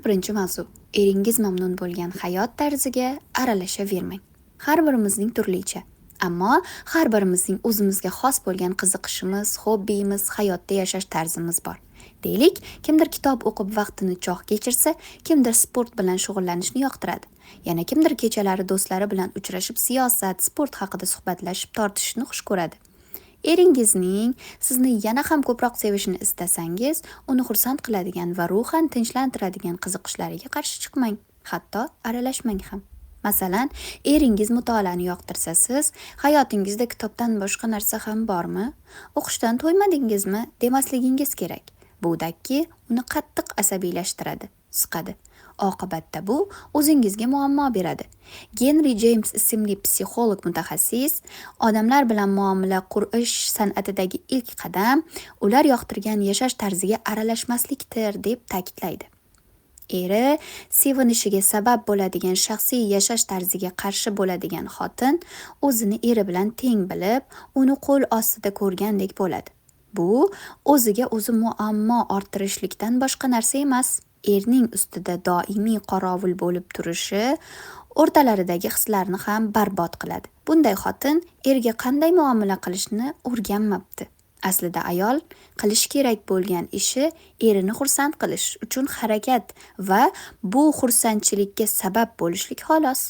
Birinchi mavzu: eringiz mamnun bo'lgan hayot tarziga aralashavermang. Har birimizning turlicha, ammo har birimizning o'zimizga xos bo'lgan qiziqishimiz, xobbiyimiz, hayotda yashash tarzimiz bor. Deylik, kimdir kitob o'qib vaqtini chog' kechirsa, kimdir sport bilan shug'ullanishni yoqtiradi. Yana kimdir kechalari do'stlari bilan uchrashib siyosat, sport haqida suhbatlashib tortishishni xush ko'radi. Eringizning sizni yana ham ko'proq sevishini istasangiz, uni xursand qiladigan va ruhan tinchlantiradigan qiziqishlariga qarshi chiqmang, hatto aralashmang ham. Masalan, eringiz mutolaani yoqtirsa, siz hayotingizda kitobdan boshqa narsa ham bormi? O'qishdan to'ymadingizmi? Demasligingiz kerak. Bu dakki uni qattiq asabiylashtiradi, siqadi. Oqibatda bu o'zingizga muammo beradi. Genri Jeyms ismli psixolog mutaxassis odamlar bilan muomala qurish san'atidagi ilk qadam ular yoqtirgan yashash tarziga aralashmaslikdir deb ta'kidlaydi. Eri sevinishiga sabab bo'ladigan shaxsiy yashash tarziga qarshi bo'ladigan xotin o'zini eri bilan teng bilib, uni qo'l ostida ko'rgandek bo'ladi. Bu o'ziga o'zi muammo orttirishlikdan boshqa narsa emas. Erning ustida doimiy qorovul bo'lib turishi o'rtalaridagi hislarni ham barbod qiladi. Bunday xotin erga qanday muomala qilishni o'rganmabdi. Aslida ayol qilishi kerak bo'lgan ishi erini xursand qilish uchun harakat va bu xursandchilikka sabab bo'lishlik xolos.